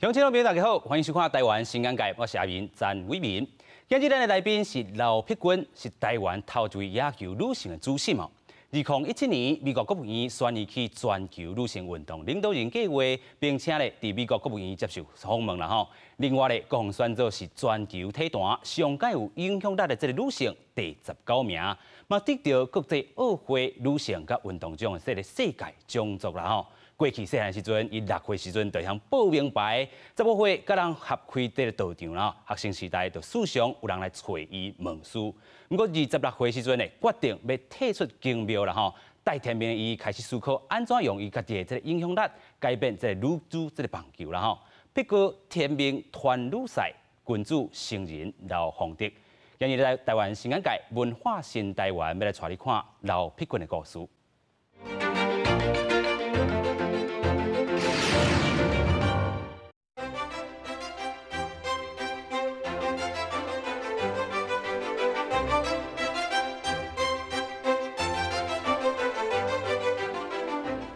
鄉親朋友大家好，歡迎收看《台灣新眼界》，我是阿明詹偉民。今日咱的來賓是劉碧君，是台灣頭一位野球女性的主審哦。2017年，美國國務院選伊去全球女性運動領導人計劃，並且咧佇美國國務院接受訪問啦吼。另外咧，閣予選做是全球體壇上蓋有影響力的這个女性第19名，嘛得著國際奧會女性佮運動獎的這个世界獎座啦吼。過去細漢時陣，伊6歲時陣就會曉報名牌，15歲佮人合開這个道場啦。學生時代就時常有人來揣伊問事。毋過26歲時陣呢，決定欲退出宮廟啦吼。帶天命伊開始思考按怎用伊家己的這个影響力改變這个女子這个棒球啦吼。不過天命團女賽君子聖人劉鳳德，今日來台灣新眼界文化新台灣，欲來帶你看劉碧君的故事。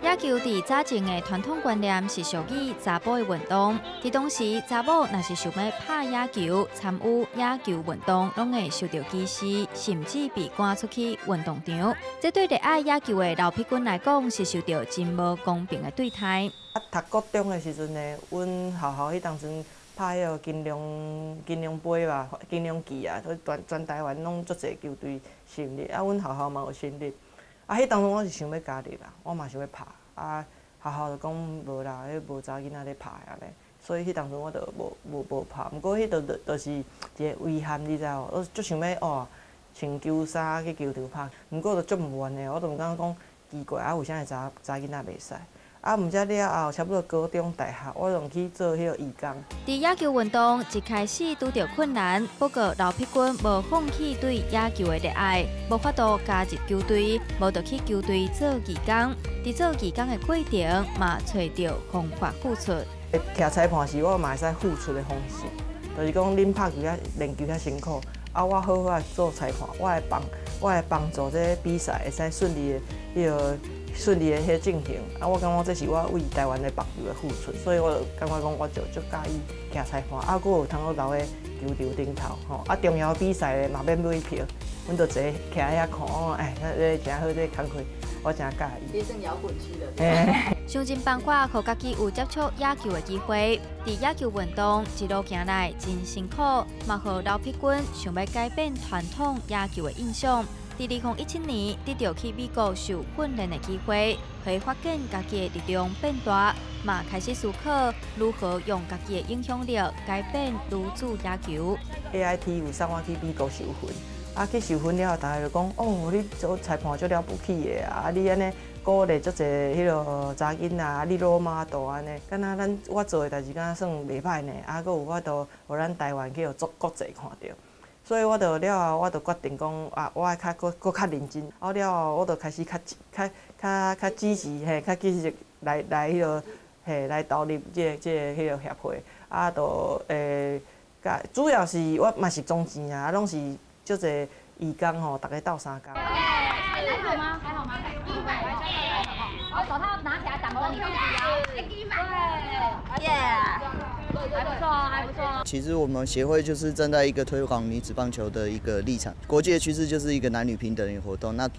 野球佇早前的傳統觀念是屬於查埔的運動。佇當時，查某若是想欲拍野球、參與野球運動，攏會受著歧視，甚至被趕出去運動場。這對熱愛野球的劉碧君來講，是受著真無公平的對待。啊，讀國中的時陣呢，阮學校彼當陣拍彼个金龍杯吧，金龍季啊，全台灣攏足濟球隊成立，啊，阮學校嘛有成立。啊，彼當陣我是想欲加入啦，我嘛想欲拍，啊，學校就講無啦，彼無查囡仔咧拍按呢，所以彼當陣我就無拍。毋過彼就是一个遺憾，你知無？我足想欲哦，穿球衫去球場拍，毋過就足毋願的，我就感覺講奇怪，啊，為啥會查囡仔袂使？啊，毋才了後，差不多高中、大學，我就去做彼个義工。佇野球運動一開始拄著困難，不過劉碧君無放棄對野球的熱愛，無法度加入球隊，無就去球隊做義工。佇做義工的過程，嘛揣著方法付出。徛裁判時，我嘛會使付出的方式，就是講恁拍球遐練球遐辛苦，啊，我好好來做裁判，我來幫助這个比賽會使順利的彼个。順利的彼進行，啊，我感覺這是我為台灣的棒球的付出，所以我就感覺講，我就足佮意徛裁判，啊，閣有通好留佇球場頂頭，吼，啊，重要比賽咧嘛免買票，阮就坐徛遐看，哎，這誠好，這工課我誠佮意。這算搖滾區的。想盡辦法，予家己有接觸野球的機會。佇野球運動一路行來真辛苦，嘛予劉碧君想欲改變傳統野球的印象。佇2017年，得著去美國受訓練的機會，予伊發現家己的力量變大，嘛開始思考如何用家己的影響力改變女子野球。 AIT 有送我去美國受訓，啊，去受訓了後，大家就講，哦，你做裁判足了不起的啊，你按呢鼓勵足濟彼个查囡仔，你 role model 按呢，敢若咱我做的代誌敢若算袂歹呢，啊，閣有法度予咱台灣去予足國際看著。所以我就了後，我就決定講啊，我愛較閣閣較認真。啊了後，我就開始較較較較積極嘿，較積極來彼个嘿來投入這个彼个協會。啊，就會，主要是我嘛是總錢啊，攏是足濟義工吼，逐家鬥相共。還好嗎？還好嗎？我手套拿起來擋着你肚子哦。對，耶，還不錯，還不錯。其實我們協會就是站在一個推廣女子棒球的一個立場，國際的趨勢就是一個男女平等的活動，那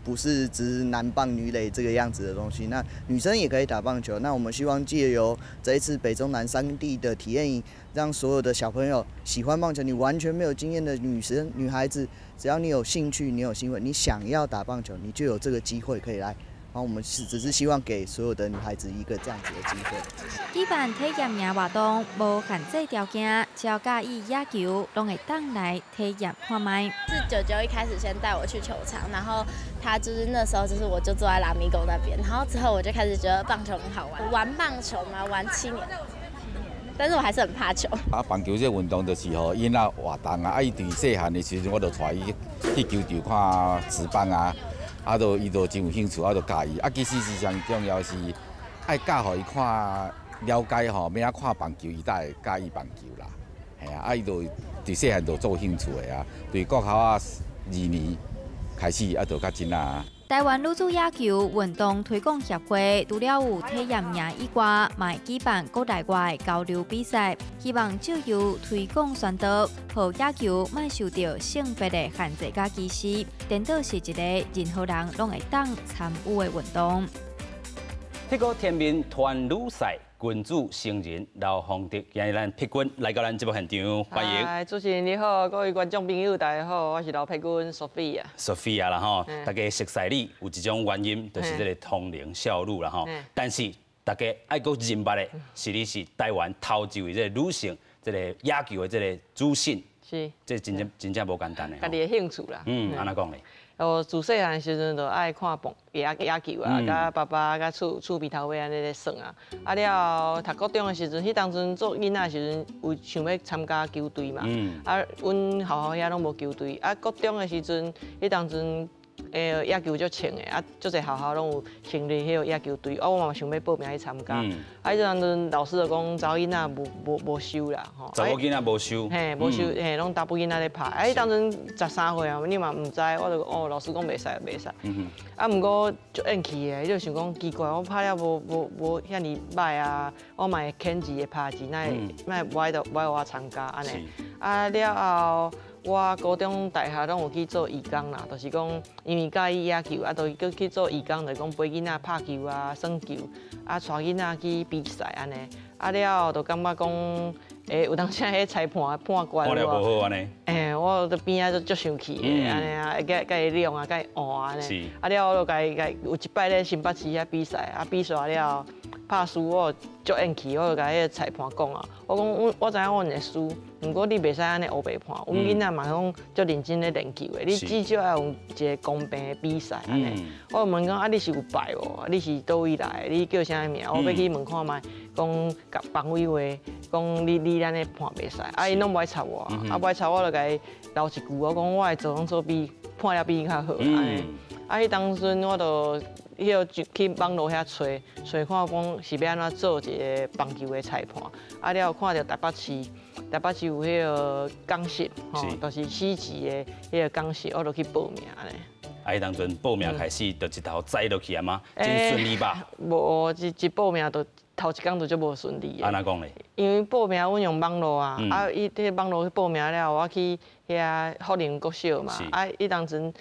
不是只是男棒女壘這個樣子的東西，那女生也可以打棒球。那我們希望借由這一次北中南三地的體驗營，讓所有的小朋友喜歡棒球，你完全沒有經驗的女生、女孩子，只要你有興趣、你有興奮，你想要打棒球，你就有這個機會可以來。然後我們是只是希望給所有的女孩子一個這樣子的機會。舉辦體驗營活動，無限制條件，只要佮意野球，攏會當來體驗看覓。是舅舅一開始先帶我去球場，然後他就是那時候就是我就坐在拉米狗那邊，然後之後我就開始覺得棒球很好玩，玩棒球嘛，玩7年，但是我還是很怕球。啊，棒球這個運動就是予囡仔活動啊，啊，伊佇細漢的時陣，我就帶伊去球場看職棒啊。啊，就伊就真有興趣，啊，就佮意。啊，其實是上重要是愛教予伊看了解吼，欲按怎看棒球，伊才會佮意棒球啦。嘿啊，啊，伊就佇細漢就足有興趣的啊。對國校啊，2年開始啊，就較真啊。台台灣女子野球運動推廣協會除了有體驗營以外，嘛會舉辦國內外交流比賽，希望藉由推廣宣導，予野球莫受著性別的限制佮歧視，顛倒是一個任何人攏會當參與的運動。這個天命團女賽君子成人劉豐德，今日咱碧君來到咱節目現場，歡迎。嗨，主持人你好，各位觀眾朋友大家好，我是劉碧君 Sophia。 Sophia 啦吼，大家熟悉你有一種原因，就是這個通靈少女啦吼。但是大家愛閣認捌的是你是台灣頭一位這個女性，這個野球的這個主審。這真正真正無簡單的。家己的興趣啦。嗯，按怎講咧？哦，自細漢的時陣就愛看棒野野球啊，佮爸爸佮厝厝邊頭尾按呢咧耍啊。啊了後讀國中的時陣，彼當陣做囡仔時陣有想欲參加球隊嘛。啊，阮學校遐攏無球隊。啊，國中的時陣，彼當陣野球足衝的，啊，足濟學校攏有成立彼個野球隊，啊，我嘛想欲報名去參加。啊，彼當陣老師就講查某囡仔無無無收啦，吼。查某囡仔無收。嘿，無收，嘿，攏查埔囡仔咧拍。啊，彼當陣13歲啊，你嘛毋知，我就哦，老師講袂使，袂使。啊，毋過足怨氣的，你就想講奇怪，我拍了無無無遐爾䆀啊，我嘛會牽字會拍字，哪會哪會無愛無愛我參加按呢？啊了後，我高中、大學攏有去做義工啦，就是講因為佮意野球，啊，就閣去做義工，就是講陪囡仔拍球啊、耍球，啊，帶囡仔去比賽按呢。啊了後就感覺講，有當時彼裁判判決判了無好按呢？欸，我佇邊仔就足生氣的，按呢啊，共共伊弄啊，共伊換按呢。啊了後我就共伊共有一擺咧新北市遐比賽，啊比賽了後拍輸，我足怨氣，我就共彼个裁判講啊，我講阮我知影阮會輸，毋過你袂使按呢烏白判，阮囡仔嘛攏足認真咧練球的，你至少愛有一個公平的比賽按呢。我就問講啊，你是有牌無？你是佗位來的？你叫啥物名？我欲去問看覓，講共房委會講你你按呢判袂使，啊𪜶攏無愛插我，啊無愛插我就共伊留一句，我講我會做攏做比判了比你較好按呢。啊，彼當陣我就彼个去網路遐揣揣看講是欲按怎做一個棒球的裁判，啊了後看著台北市，台北市有彼个講習，吼，就是四級的彼个講習，我就去報名按呢。啊，彼當陣報名開始就一頭栽落去啊嗎？真順利吧？無，一一報名就頭一工就足無順利的。按怎講咧？因為報名阮用網路啊，啊，伊佇網路去報名了後，我去遐福林國小嘛，啊，彼當陣。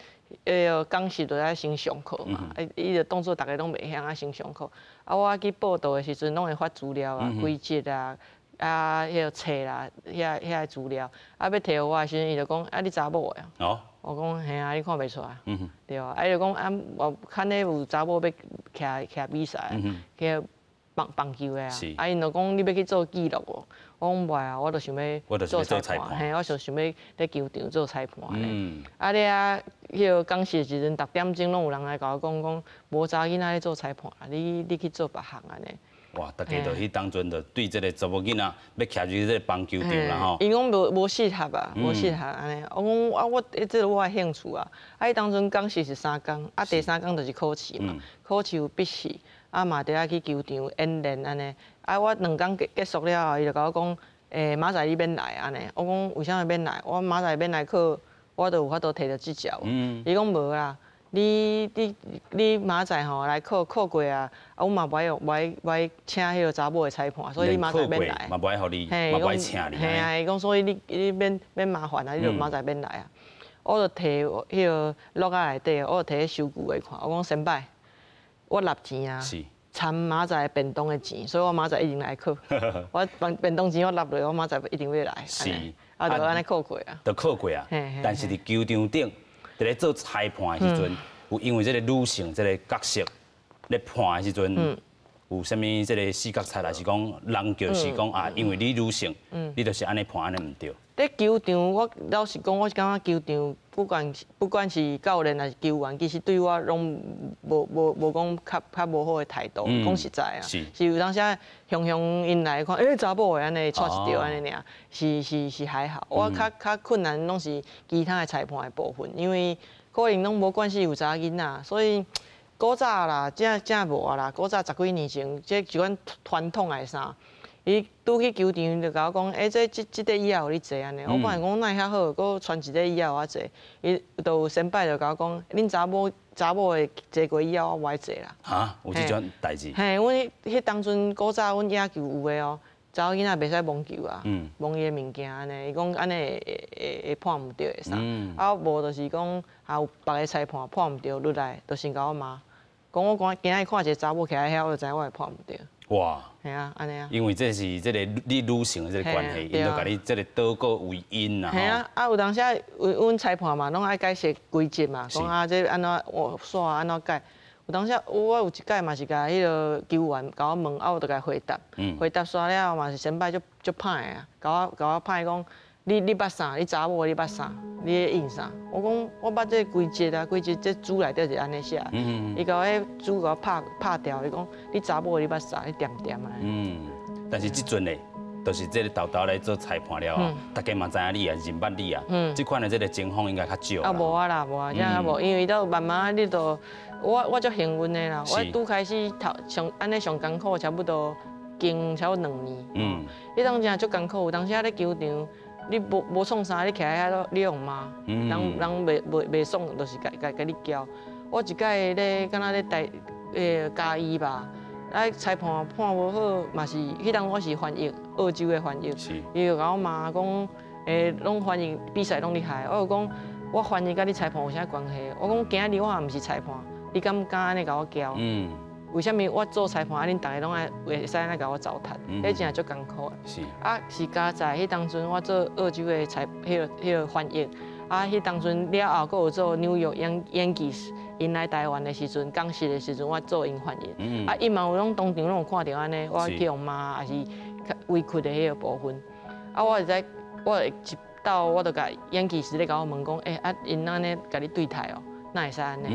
彼个講習就愛先上課嘛，啊，伊就當做逐个攏袂曉，愛先上課。啊，我去報到的時陣，攏會發資料啊、規則啊、啊，彼个冊啦、遐遐个資料。啊，欲提予我的時陣，伊就講：啊，你查某的啊？我講：嘿啊，你看袂出來？對啊。啊，伊就講：啊，我看咧有查某欲徛徛比賽，徛棒棒球的啊。啊，𪜶就講你欲去做記錄無？我講袂啊，我就想欲做裁判，嘿，我就想欲佇球場做裁判咧。啊，你啊，彼个講習的時陣，逐點鐘攏有人來共我講講，無查囡仔咧做裁判，你你去做別項按呢。哇！大家就彼當陣就對這個查某囡仔欲徛入這個棒球場啦吼。𪜶講無無適合啊，無適合按呢。我講啊，我這個我的興趣啊。啊，彼當陣講習是三工，啊，第三工就是考試嘛。考試有筆試，啊嘛著愛去球場演練按呢。啊，我兩工結結束了後，伊就共我講，欸，明仔載你免來按呢。我講為啥物免來？我明仔載免來考，我就有法度提著執照。伊講無啦，你你你明仔載吼來考考過啊，啊，阮嘛無愛用，無愛無愛請彼個查某的裁判，所以你明仔載免來。嘛無愛予你，嘛無愛請你。嘿啊，伊講所以你你免免麻煩啊，你就明仔載免來啊。我就提彼个橐仔內底，我就提彼收據來看。我講先擺，我納錢啊。摻明仔載便當的錢，所以我明仔載一定來考。我便便當錢我納落，我明仔載一定欲來。是，啊，就按呢考過啊。就考過啊。但是佇球場頂，佇咧做裁判的時陣，有因為這個女性這個角色咧判的時陣，有啥物這個死角菜，還是講人就是講啊，因為你女性，你就是按呢判按呢毋對。佇球場，我老實講，我是感覺球場不管不管是教練還是球員，其實對我攏無無無講較較無好的態度。講實在啊，是有當時雄雄𪜶來看，欸，查某的按呢，掣一著按呢爾，是是是還好。我較較困難攏是其他的裁判的部分，因為可能攏無關係有查某囡仔，所以古早啦，這這無啊啦。古早十幾年前，這一款傳統的啥，伊拄去球場就共我講，欸，這這這塊椅仔予你坐按呢。我本來講哪會遐好，閣傳一塊椅仔予我坐。伊就有先輩就共我講，恁查某查某的坐過椅仔，我無愛坐啦。哈，有這種代誌？嘿，阮彼當陣古早阮野球有的哦，查某囡仔袂使摸球啊，摸伊的物件按呢，伊講按呢會會會判毋著的啥。啊，無就是講，啊有別个裁判判毋著落來，就先共我罵，講我講今仔日看一个查某徛佇遐，我就知影我會判毋著。哇！嘿啊，按呢啊。因為這是這個你女性的這個關係，𪜶就共你這個倒果為因啦。嘿啊，啊有當時啊，阮阮裁判嘛，攏愛解釋規則嘛，講啊這按怎我煞按怎改。有當時我有一擺嘛是共彼个球員共我問，啊我就共伊回答，回答煞了後嘛是先輩足足歹的啊，共我共我歹講，你你捌啥？你查某你捌啥？你咧應啥？我講我捌這個規則啊，規則這書內底是按呢寫。伊共彼書共我拍拍掉，伊講你查某你捌啥？你恬恬啊。嗯，但是這陣咧，就是這個豆豆來做裁判了後，大家嘛知影你啊，認捌你啊，這款的這個情況應該較少。啊，無啊啦，無啊，這較無，因為都慢慢你都，我我足幸運的啦，我拄開始頭上按呢上艱苦，差不多經差不多兩年。彼當真足艱苦，有當時仔咧球場，你無無創啥，你徛佇遐你予罵，人人袂袂袂爽，就是共共共你叫。我一擺咧，敢若咧台嘉義吧，啊裁判判無好，嘛是彼當我是翻譯澳洲的翻譯，伊就共我罵講，攏翻譯比賽攏你害，我就講我翻譯佮你裁判有啥關係？我講今仔日我也毋是裁判，你敢敢按呢共我叫？為啥物我做裁判，啊恁逐个攏愛會使按呢共我糟蹋？彼真正足艱苦的。啊，是佳哉彼當陣我做澳洲的裁，彼个彼个翻譯，啊，彼當陣了後，閣有做紐約 Yankees，𪜶來台灣的時陣，講習的時陣，我做𪜶翻譯。啊，伊嘛有攏當場攏有看著按呢，我去予罵，抑是較委屈的彼个部分。啊，我會知，我會一到我就共 Yankees 咧共我問講，欸，啊，𪜶按呢共你對待哦？哪會使按呢？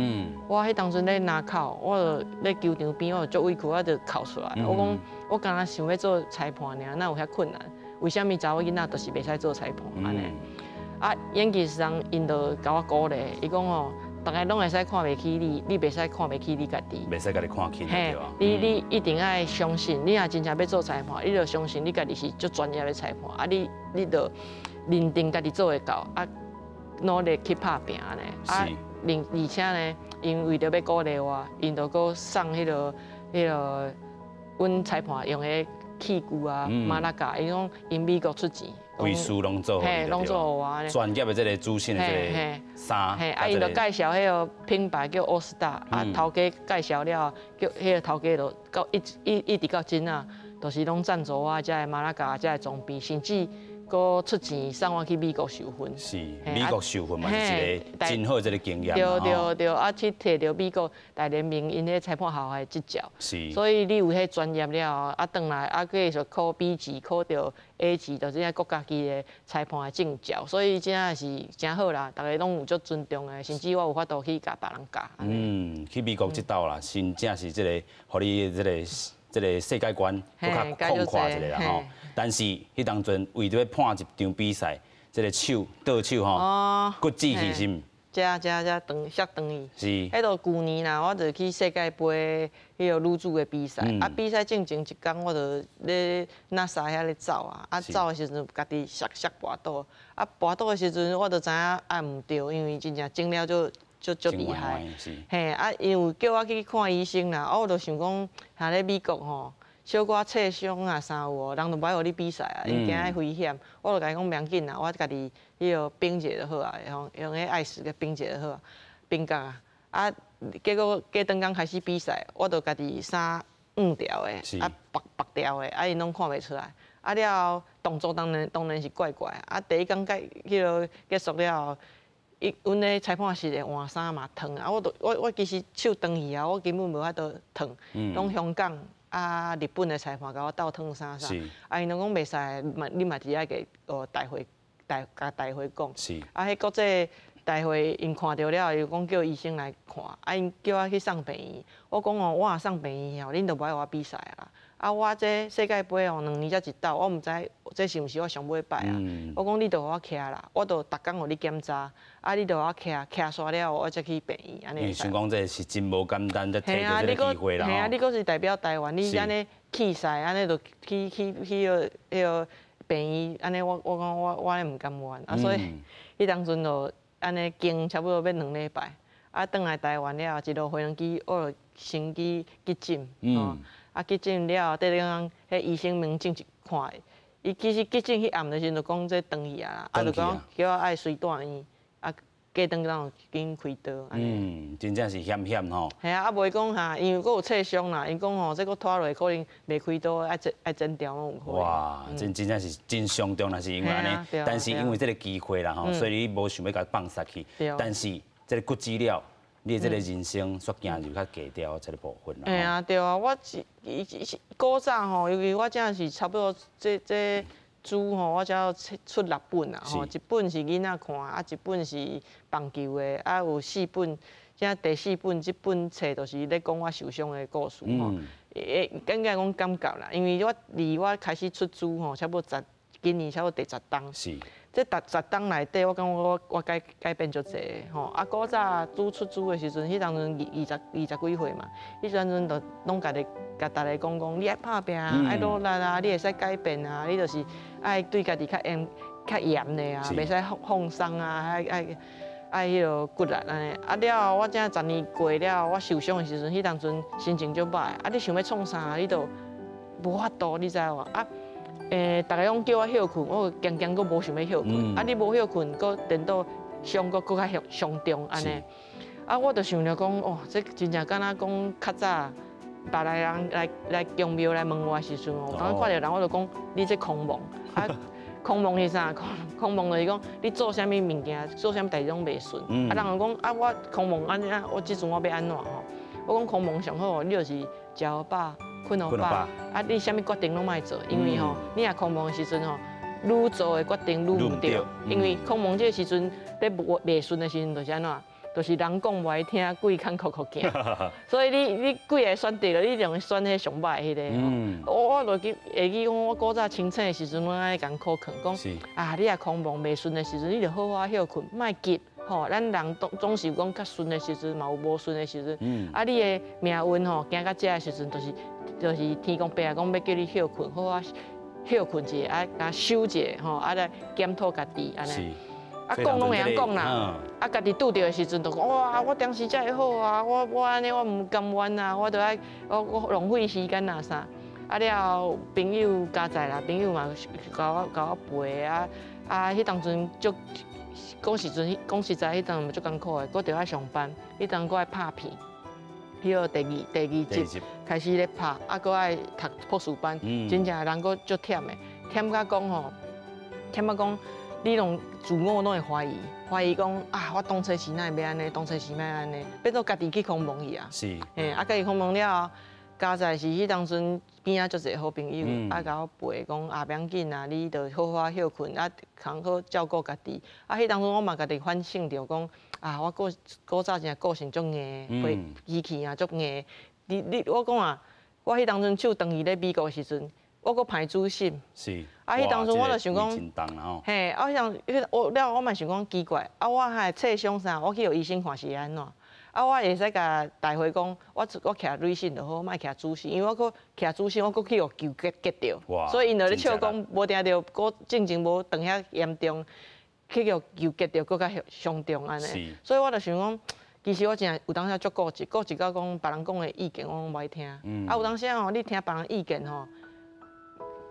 我彼當陣咧林口，我就咧球場邊，我就足委屈，我就哭出來。我講，我敢若想欲做裁判爾，哪有遐困難？為啥物查某囡仔就是袂使做裁判按呢？啊，Yankees 人𪜶就共我鼓勵，伊講吼，逐个攏會使看袂起你，你袂使看袂起你家己。袂使共你看輕對啊。你你一定愛相信，你若真正欲做裁判，你就相信你家己是足專業的裁判。啊，你你就認定家己做會到，啊，努力去拍拚按呢。啊，而且呢，𪜶為著欲鼓勵我，𪜶就閣送彼个彼个，阮裁判用的器具啊，馬拉甲，伊講𪜶美國出錢，規事攏做，嘿，攏做予我。專業的這個主審的這個衫，嘿，啊，𪜶就介紹彼个品牌叫 All Star，啊，頭家介紹了，叫彼个頭家就到一一一直到今啊，就是攏贊助我這个馬拉甲這个裝備，甚至閣出錢送我去美國受訓。是，美國受訓嘛是一個真好這個經驗。對對對，啊去摕著美國大聯盟𪜶彼裁判學校的執照。所以你有彼專業了後，啊轉來啊繼續考 B 級，考著 A 級，就是這國家級的裁判的證照。所以真正是真好啦，逐个攏有足尊重的，甚至我有法度去共別人教。嗯，去美國這道啦，真正是這個，予你這個這個世界觀閣較擴闊一下啦吼。但是彼當陣為著欲判一場比賽，這個手倒手吼，骨折去是毋？遮遮遮斷摔斷去。是。彼就舊年啦，我就去世界盃彼个女子的比賽，啊比賽進前一工我就咧 NASA 遐咧走啊，啊走的時陣家己摔摔跋倒，啊跋倒的時陣我就知影啊毋對，因為真正腫了足足足厲害。嘿，啊𪜶有叫我去看醫生啦，啊我就想講，若咧美國吼，小可挫傷啊啥有哦，人就無愛予你比賽啊，𪜶驚彼危險。我就共伊講袂要緊啦，我家己彼个冰一下就好啊，用用彼 ice 共冰一下就好啊，冰角啊。啊，結果過轉工開始比賽，我就家己衫癢掉的，啊縛縛掉的，啊𪜶攏看袂出來。啊了後動作當然當然是怪怪，啊第一工結彼个結束了後，伊阮咧裁判室的換衫嘛燙啊，我就我我其實手斷去啊，我根本無法度燙，攏香港啊日本的裁判共我鬥燙衫啥，啊𪜶攏講袂使，嘛你嘛佇遐共哦大會大共大會講，啊彼國際大會𪜶看著了後，伊講叫醫生來看，啊𪜶叫我去送病院，我講哦，我若送病院吼，恁就無愛予我比賽啊。啊，我這世界盃哦，兩年才一擺，我毋知這是毋是我上尾擺啊。我講你就予我徛啦，我就逐工予你檢查，啊，你就予我徛，徛煞了後，我才去病院按呢。因為想講這是真無簡單，才提著這個機會啦。嘿啊，你閣是代表台灣，你按呢棄賽，按呢就去彼個病院，按呢我講我咧毋甘願，啊所以彼當陣就按呢經差不多欲2禮拜，啊轉來台灣了後，一落飛機我就先去急診，吼，啊急診了後，綴咧講，彼醫生門診一看，伊其實急診彼暗的時陣就講這斷去啊啦，啊就講叫我愛隨住院，啊過轉工就緊開刀。嗯，真正是險險吼。係啊，啊袂講哈，因為閣有切傷啦，𪜶講吼，這閣拖落可能袂開刀，愛剪掉攏有可能。哇，真正是真傷重，若是因為按呢，但是因為這個機會啦吼，所以你無想欲共放殺去。但是這個骨折了，你的這個人生煞行入較低調這個部分啦。嘿啊，對啊，我是古早吼，尤其我這是差不多這書吼，我才出六本啊吼，一本是囡仔看，啊一本是棒球的，啊有四本，這第四本這本冊就是咧講我受傷的故事吼。會感覺講感覺啦，因為我離我開始出書吼，差不多十，今年差不多第十冬。這十冬內底，我感覺我改變足濟吼。啊，古早拄出書的時陣，彼當陣二十幾歲嘛，彼當陣就攏家己共逐个講講，你愛拍拚，愛努力啊，你會使改變啊，你就是愛對家己較嚴的啊，袂使放鬆啊，愛彼落骨力按呢。啊了後，我這十年過了後，我受傷的時陣，彼當陣心情足歹，啊你想欲創啥，你都無法度，你知無？啊。逐个攏叫我歇睏，我堅堅閣無想欲歇睏。啊，你無歇睏，閣顛倒傷閣閣較傷重按呢。啊，我就想著講，哦，這真正敢若講較早別來人來宮廟來問我的時陣哦，當看著人我就講，你這空夢。啊，空夢是啥？空夢就是講你做啥物物件，做啥物代誌攏袂順。啊，人就講啊，我空夢按呢啊，我這陣我欲按怎吼？我講空夢上好，你就是食予飽，睏予飽，啊！你啥物決定攏莫做，因為吼，你若空夢的時陣吼，愈做的決定愈毋對，因為空夢這個時陣，咧袂順的時陣就是按怎，就是人講無愛聽，鬼牽哭哭行。所以你幾个選擇了，你就會選彼上歹彼个。我就記會記講，我古早清醒的時陣，攏愛共苦勸講，啊，你若空夢袂順的時陣，你就好好歇睏，莫急。吼，咱人總是講較順的時陣，嘛有無順的時陣。啊，你的命運吼，行到這的時陣，就是天公伯仔講欲叫你歇睏，好好歇睏一下，啊，共休一下吼，啊來檢討家己按呢。啊，講攏會曉講啦。啊，家己拄著的時陣就講，哇，我當時才會好啊，我按呢我毋甘願啊，我著愛我浪費時間啊啥。啊了後朋友加在啦，朋友嘛共我陪啊啊，彼當陣足。講時陣，講實在，彼當嘛足艱苦的，閣著愛上班，彼當閣愛拍片，彼個第二集開始咧拍，啊，閣愛讀博士班，真正人閣足忝的，忝甲講吼，忝甲講，你攏自我攏會懷疑，懷疑講啊，我當初是哪會欲按呢，當初是欲按呢，變做家己去空夢去啊。嘿，啊，家己空夢了後，佳哉是彼當陣邊仔足濟好朋友，啊，共我陪講啊，欲要緊啊，你著好好歇睏，啊，通好照顧家己。啊，彼當陣我嘛家己反省著講，啊，我古早真個性足硬，脾氣啊足硬。你我講啊，我彼當陣手斷去咧美國的時陣，我閣歹主審。啊，彼當陣我就想講，嘿，啊，彼當彼我了我嘛想講奇怪，啊，我還切傷啥，我去予醫生看是按怎？啊，我會使共大會講，我徛壘審就好，莫徛主審，因為我閣徛主審，我閣去予球擊著，所以𪜶就咧笑講，無定著，閣進前無斷遐嚴重，去予球擊著，閣較傷重按呢。所以我就想講，其實我真有當時足固執，固執到講別人講的意見我攏無愛聽。啊，有當時吼，你聽別人意見吼，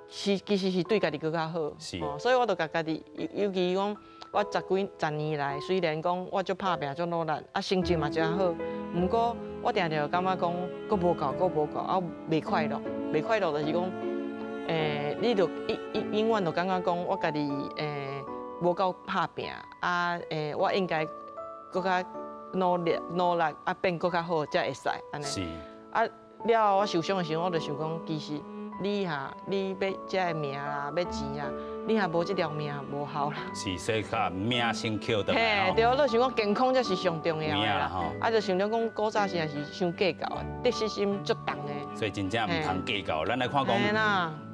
是其實是對家己閣較好。所以我就共家己，尤其講。我十幾十年來，雖然講我足拍拚足努力，啊成績嘛誠好，毋過我定定感覺講，閣無夠，閣無夠，啊袂快樂，袂快樂就是講，你就一永遠就感覺講我家己無夠拍拚，啊我應該閣較努力努力，啊變閣較好才會使按呢。啊了後我受傷的時陣，我就想講，其實你哈，你欲這个名啦，欲錢啊。你若無這條命，無效啦。是，所以較命先抾轉來。嘿，對，我就想講健康才是上重要的啦。啊，就想著講古早時也是傷計較的，得失心足重的。所以真正毋通計較。咱來看講，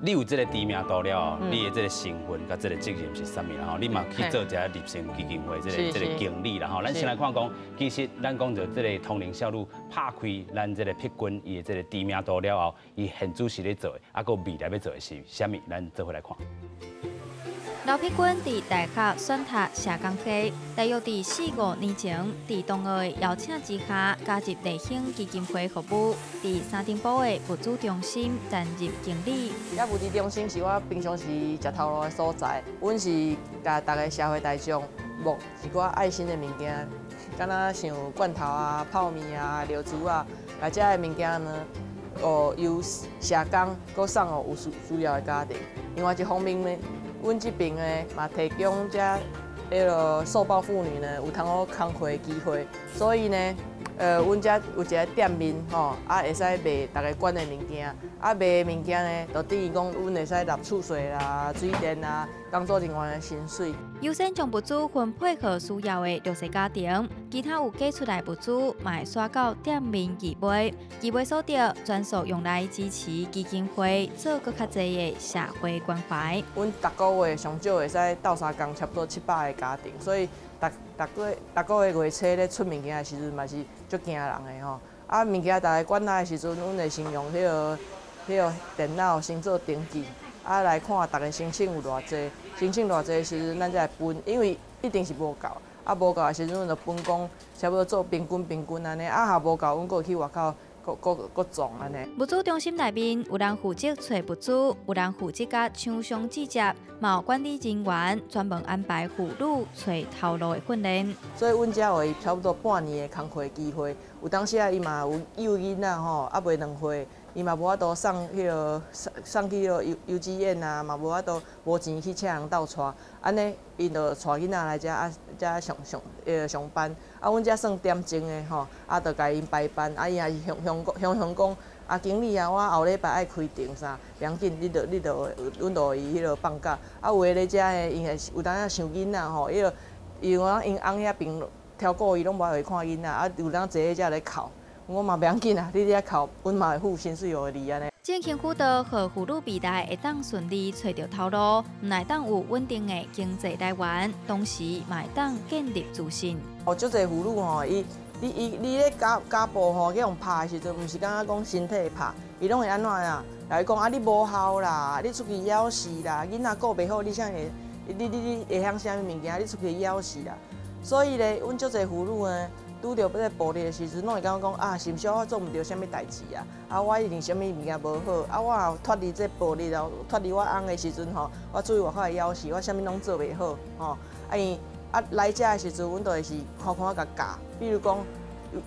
你有這個知名度了，你的這個身份佮這個責任是啥物啦？吼，你嘛去做一下立成基金會這個經理啦吼。咱先來看講，其實咱講著這個通靈少女拍開咱這個碧君伊的這個知名度了後，伊現主時咧做的，啊，閣未來欲做的是啥物？咱做伙來看。劉碧君佇大學選讀社工系，大約佇4、5年前，佇同學的邀請之下，加入麗興基金會服務，佇三重埔的物資中心擔任經理。遐物資中心是我平常時食頭路的所在，阮是共逐个社會大眾募一寡愛心的物件，敢若像罐頭啊、泡麵啊、尿珠啊，來這的物件呢，哦，由社工閣送予有需要的家庭。另外一方面呢，阮這邊呢嘛提供這彼个受暴婦女呢有通好工課的機會，所以呢，阮遮有一个店面吼，啊會使賣逐个管的物件，啊賣的物件呢，就等於講阮會使納厝稅啦、水電啦、工作人員的薪水。優先將物資分配予需要的弱勢家庭，其他有給出來物資，嘛會徙到店面義賣，義賣所得全數用來支持基金會做閣較濟的社會關懷。阮逐个月上少會使鬥相共差不多700個家庭，所以逐個月月初咧出物件的時陣嘛是足驚人的吼。啊，物件逐个管來的時陣，阮會先用彼个電腦先做登記。啊，來看逐个申請有偌濟，申請偌濟的時陣，咱才會分，因為一定是無夠，啊無夠的時陣，阮就分講，差不多做平均平均按呢，啊若無夠，阮閣會去外口，閣撞按呢。物資中心內面有人負責揣物資，有人負責佮廠商接觸，嘛有管理人員專門安排婦女揣頭路的訓練。所以，阮遮予伊差不多半年的工課機會，有當時啊，伊嘛有幼囡仔吼，猶未2歲。伊嘛無法度送彼个送去彼个幼稚園啊，嘛無法度無錢去請人鬥帶，按呢，𪜶就帶囡仔來遮啊，遮上班。啊，阮遮算點鐘的吼，啊，就共𪜶排班。啊，伊若是雄講，啊，經理啊，我後禮拜愛開庭啥，袂要緊，你就，阮就予伊彼个放假。啊，有的咧遮的，𪜶會有當時想囡仔吼，彼个因為𪜶翁遐邊超過伊攏無愛看囡仔，啊，有當坐咧遮咧哭。我嘛袂要緊啊，你遐哭，阮嘛會付薪水予你按呢。進行輔導，予婦女未來會當順利揣著頭路，毋但當有穩定的經濟來源，同時嘛會當建立自信。哦，足濟婦女吼，伊、你、伊、你咧家暴吼，去予拍的時陣，毋是敢若講身體拍，伊攏會按怎啊？來講啊，你無效啦，你出去枵死啦，囡仔顧袂好，你啥會？你會曉啥物物件？你出去枵死啦。所以咧，阮足濟婦女呢，拄著這個暴力的時陣，攏會感覺講啊，是毋是我做毋著啥物代誌啊？啊，我一定啥物物件無好啊？我若脫離這暴力了，脫離我翁的時陣吼，我出去外口會枵死，我啥物攏做袂好吼。啊𪜶啊來遮的時陣，阮就會是看看共教，比如講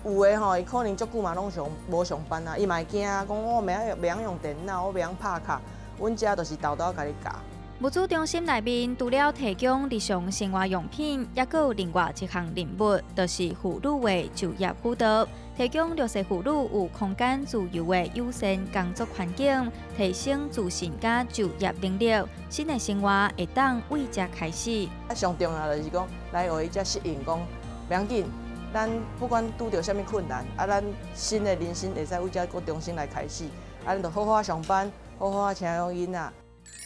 有的吼，伊可能足久嘛攏上無上班啊，伊嘛會驚啊，講我袂曉用電腦，我袂曉拍卡，阮遮就是沓沓共你教。物資中心內面除了提供日常生活用品，猶閣有另外一項任務，就是婦女的就業輔導，提供弱勢婦女有空間自由的友善工作環境，提升自信佮就業能力，新的生活會當為這開始。啊，上重要就是講，來予伊遮適應，講袂要緊，咱不管拄著啥物困難，啊，咱新的人生會使為這閣重新來開始，啊，咱就好好上班，好好請養囡仔。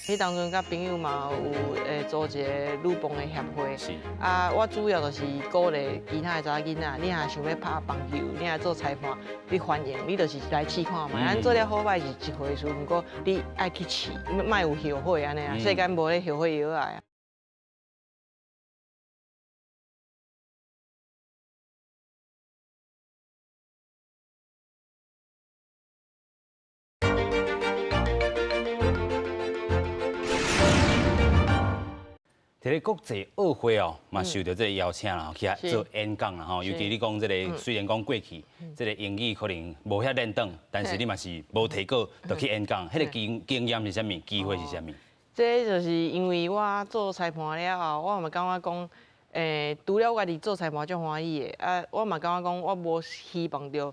彼當陣佮朋友嘛有組一个女棒的協會，啊，我主要就是鼓勵其他的查某囡仔，你若想欲拍棒球，你若做裁判，你歡迎，你就是來試看覓。咱做了好歹是一回事，毋過你愛去試，莫有後悔按呢啊，世間無咧後悔藥仔。佇咧國際奧會哦，嘛受著這個邀請啦，去遐做演講啦吼。尤其你講這個，雖然講過去這個英語可能無遐輪轉，但是你嘛是無提過就去演講，彼個經驗是啥物？機會是啥物？這就是因為我做裁判了後，我嘛感覺講，除了我家己做裁判足歡喜的，啊，我嘛感覺講，我無希望著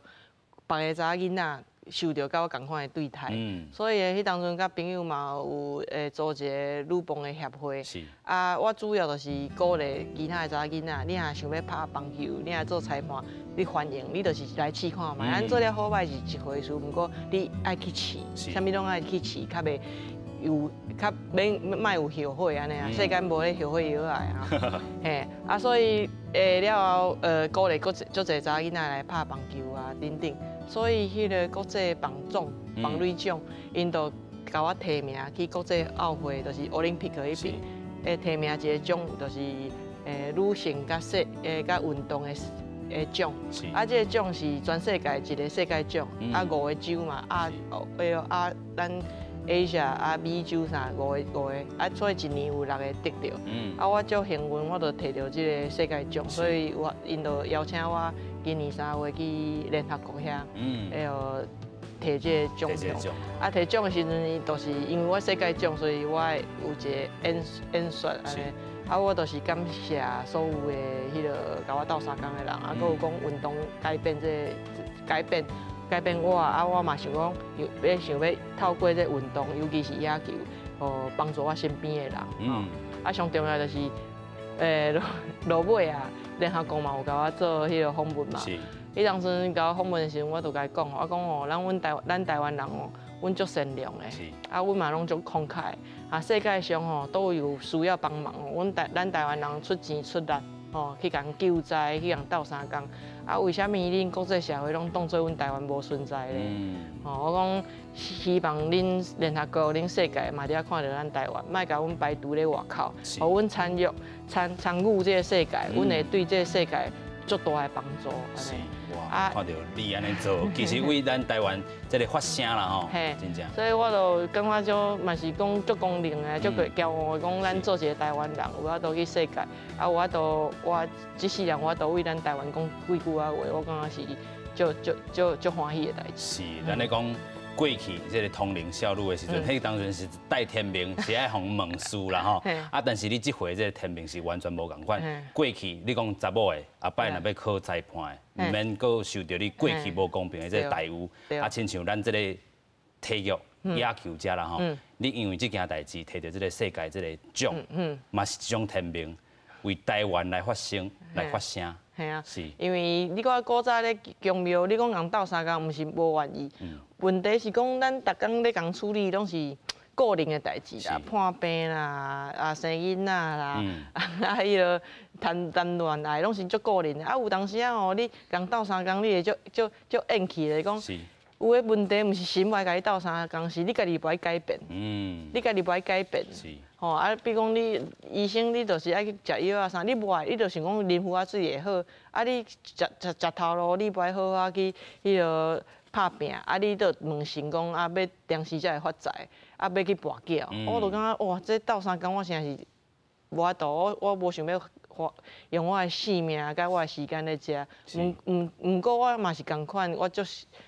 別个查某囡仔受著佮我仝款的對待，所以彼當陣佮朋友嘛有組一个女棒的協會，啊，我主要就是鼓勵其他的查某囡仔，你若想欲拍棒球，你若做裁判，你歡迎，你就是來試看覓。咱做了好歹是一回事，毋過你愛去試，啥物攏愛去試，較袂有較免莫有後悔按呢啊，世間無咧後悔藥仔啊，嘿，啊所以了後鼓勵閣足濟查某囡仔來拍棒球啊等等，所以彼个國際棒總棒壘獎，𪜶就共我提名去國際奧會，就是奧林匹克彼邊，提名一个獎，就是女性佮世佮運動的獎，啊，這个獎是全世界一个世界獎，啊五个州嘛，啊迄个啊咱 Asia 啊美洲啥五个五個，啊所以一年有六个得著，啊我足幸運，我就提著這个世界獎，所以我𪜶就邀請我今年3月去聯合國遐，彼个提這个獎項，啊提獎的時陣，就是因為我世界獎，所以我有一个演說按呢。啊，我就是感謝所有的彼个共我鬥相共的人，啊，閣有講運動改變這个改變改變我，啊，我嘛想講，欲想欲透過這運動，尤其是野球，哦，幫助我身邊的人。啊，上重要就是，落尾啊，聯合國嘛有共我做彼个訪問嘛。彼當陣共我訪問的時陣，我就共伊講，我講哦，咱台灣人哦，阮足善良的，啊，阮嘛攏足慷慨，啊，世界上吼都有需要幫忙，咱台灣人出錢出力，吼去共救災，去共鬥相共，啊，為啥物恁國際社會攏當做阮台灣無存在咧？吼，我講希望恁聯合國、恁世界嘛，著愛看著咱台灣，莫共阮排除咧外口，予阮參與參參與這个世界，阮會對這个世界足大的幫助。是，哇！看著你按呢做，其實為咱台灣這个發聲啦吼，真正。所以我就感覺就嘛是講足光榮的，足驕傲的，講咱做一个台灣人，有法度去世界，啊有法度我這世人有法度為咱台灣講幾句仔話，我感覺是足足足足歡喜的代誌。是，咱咧講過去這个通靈少女的時陣，彼當陣是帶天命，是愛予人問事啦吼。啊，但是你這回這个天命是完全無仝款。過去你講查某的，後擺若欲考裁判的，毋免閣受著你過去無公平的這个待遇。啊，親像咱這个體育野球遮啦吼，你因為這件代誌提著這个世界這个獎，嘛是一種天命，為台灣來發聲，來發聲。嘿啊，是，因為你看古早咧宮廟，你講共鬥相共，毋是無願意。問題是講咱逐工咧共處理，攏是個人的代誌啦，破病啦，啊生囡仔啦，啊彼个談談戀愛，攏是足個人的。啊有當時仔吼，你共鬥相共，你會足足足怨氣的講，有的問題毋是神無愛共你鬥相共，是你家己無愛改變。你家己無愛改變。吼啊，比如講你醫生，你就是愛去食藥啊啥，你無愛，你就想講啉符仔水會好，啊你食食食頭路，你無愛好好去彼个拍拚，啊你就問神講啊，欲當時才會發財，啊欲去跋筊，我就感覺哇，這鬥相共我實在是無法度，我無想欲花用我的性命佮我的時間咧遮，毋過我嘛是仝款，我足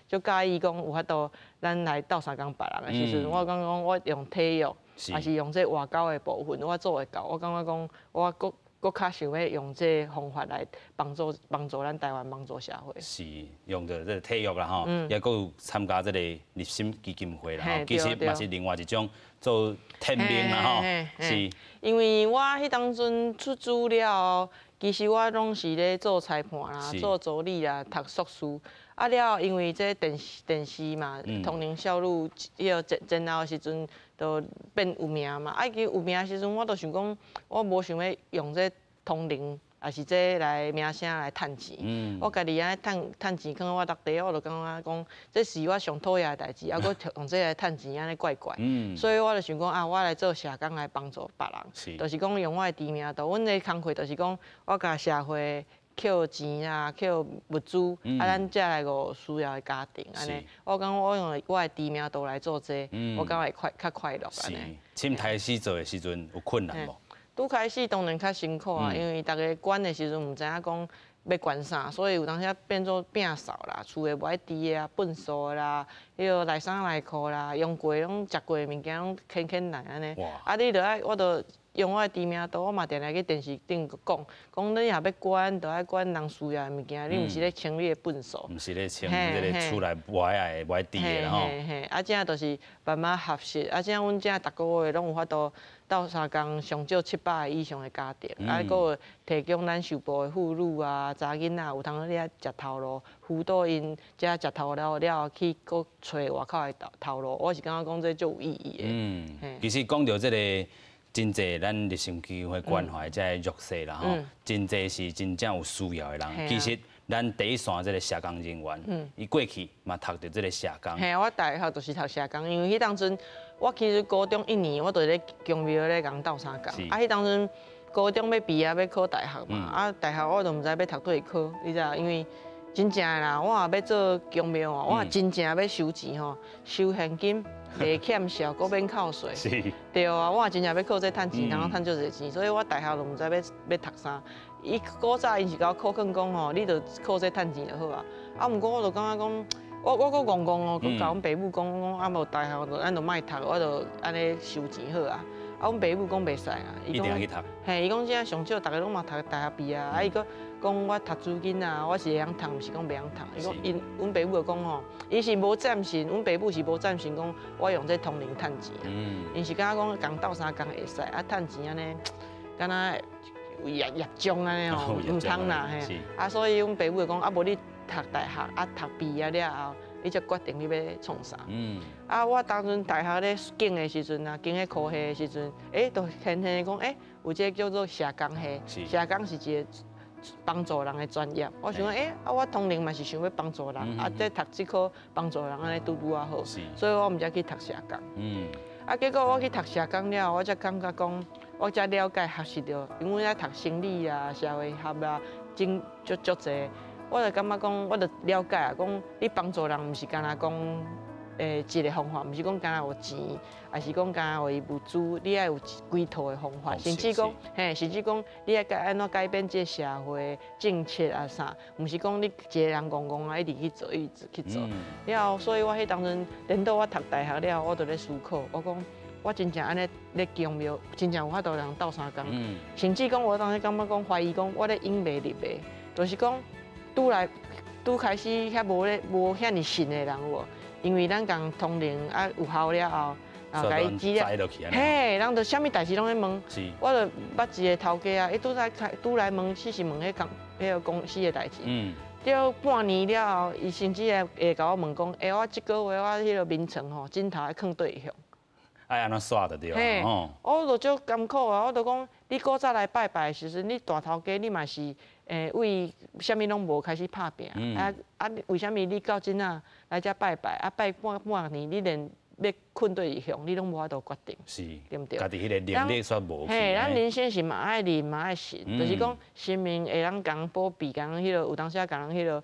足佮意講有法度咱來鬥相共別人的時陣，我感覺講我用體育。也是用這外交的部分，我做會到。我感覺講，我閣閣較想欲用這个方法來幫助幫助咱台灣，幫助社會。是用著這个體育啦吼，也閣有參加這个立心基金會啦吼，其實嘛是另外一種做天命啦吼。是。因為我彼當陣出資了後，其實我攏是咧做裁判啦，做助理啦，讀碩士。啊了後，因為這電視電視嘛，通靈少女彼个前前後的時陣，就變有名嘛。啊，伊有名的時陣，我就想講，我無想欲用這通靈，抑是這來名聲來趁錢。我家己按呢趁趁錢，囥我落袋，我就感覺講，這是我上討厭的代誌，啊，閣用這來趁錢，按呢怪怪。所以我就想講啊，我來做社工來幫助別人，就是講用我的知名度，阮的工課就是講，我共社會抾錢啊，抾物資，啊，咱才來予需要的家庭按呢。我感覺我用我的知名度來做這個，我感覺會快較快樂按呢。是，開始做的時陣有困難無？拄開始當然較辛苦啊，因為逐家管的時陣毋知影講欲管啥，所以有當時變做摒掃啦，厝的無愛挃的啊，糞埽啦，彼个內衫內褲啦，用過攏食過的物件攏牽牽來按呢。啊，你著愛，我著用用我的知名度，我嘛定定去電視頂講，講你若欲管，就愛管人需要的物件，你毋是咧清你的糞掃。毋是咧清這個厝內無愛愛無愛滴的啦吼。嘿嘿，啊，這就是慢慢學習，啊，這阮遮逐個月攏有法度鬥相共，上少700個以上的家庭，啊，閣有提供咱受暴的婦女啊、查囡仔有通咧食頭路，輔導𪜶遮食頭路了後去閣揣外口的頭路，我是感覺講這足有意義的。嗯，其實講著這個真濟咱立心基金會關懷這個弱勢啦吼，真濟是真正有需要的人。其實咱第一線這個社工人員，伊過去嘛讀著這個社工。嘿，我大學就是讀社工，因為彼當陣我其實高中一年我就咧宮廟咧共鬥相共，啊，彼當陣高中欲畢業欲考大學嘛，啊，大學我都毋知欲讀佗一科，你知影？因為真正的啦，我若欲做宮廟哦，我若真正欲收錢吼，收現金，袂欠數，閣免扣稅。對啊，我若真正欲靠這趁錢，通趁足濟錢，所以我大學就毋知欲讀啥。伊古早𪜶是共我考卷講吼，你就靠這趁錢就好啊。啊，毋過我就感覺講，我閣戇戇哦，閣共阮爸母講講啊，無大學就咱就莫讀，我就按呢收錢好啊。啊，阮爸母講袂使啊，伊一定愛去讀。嘿，伊講這上少逐个攏嘛讀大學畢業啊，啊，伊閣講我讀書囡仔，我是會曉讀，毋是講袂曉讀。伊講𪜶，阮爸母就講吼，伊是無贊成，阮爸母是無贊成講我用這通靈趁錢啊。𪜶是感覺講共鬥相共會使，啊，趁錢按呢，敢若有業業障按呢吼，毋通啦嘿。啊，所以阮爸母就講啊，無你讀大學，啊，讀畢業了後，你才決定你欲創啥。啊，我當陣大學咧揀的時陣啊，揀彼科系的時陣，就偏偏講，有這個叫做社工系，社工是一個幫助人的專業。我想講，啊，我通靈嘛是想欲幫助人，啊，這讀這科幫助人按呢拄拄仔好，所以我毋才去讀社工。啊，結果我去讀社工了後，我才感覺講，我才了解學習著，因為阮愛讀心理啊、社會學啊，真足足濟。我就感覺講，我就了解啊，講你幫助人毋是干焦講，一個方法，毋是講干焦予錢，抑是講干焦予伊物資，你愛有規套的方法，甚至講，嘿，甚至講你愛改按怎改變這個社會政策啊啥，毋是講你一個人戇戇啊一直去做，一直去做。了後，所以我彼當陣，等到我讀大學了後，我就咧思考，我講我真正按呢咧宮廟，真正有法度人鬥相共，甚至講我當時感覺講懷疑講我咧引袂入的，就是講。拄來拄開始遐無咧無遐爾信的人有無？因為咱共通靈啊有效了後，啊共伊指了，嘿，人就啥物代誌攏咧問。我就捌一個頭家啊，伊拄來開拄來問，只是問彼公彼個公司的代誌。了半年了後，伊甚至會會共我問講，欸，我這個月我彼個眠床吼枕頭愛囥佗位向？愛按怎煞就對啊。我就足艱苦啊！我就講，你古早來拜拜的時陣，你大頭家你嘛是。為啥物攏無開始拍拚，啊啊！為啥物你到這仔來遮拜拜？啊拜半半年，你連欲睏佗位向，你攏無法度決定，是，對毋對？家己彼個能力煞無去。嘿，咱人生是嘛愛認嘛愛信，就是講神明會當共保庇，共彼個有當時啊，共人彼個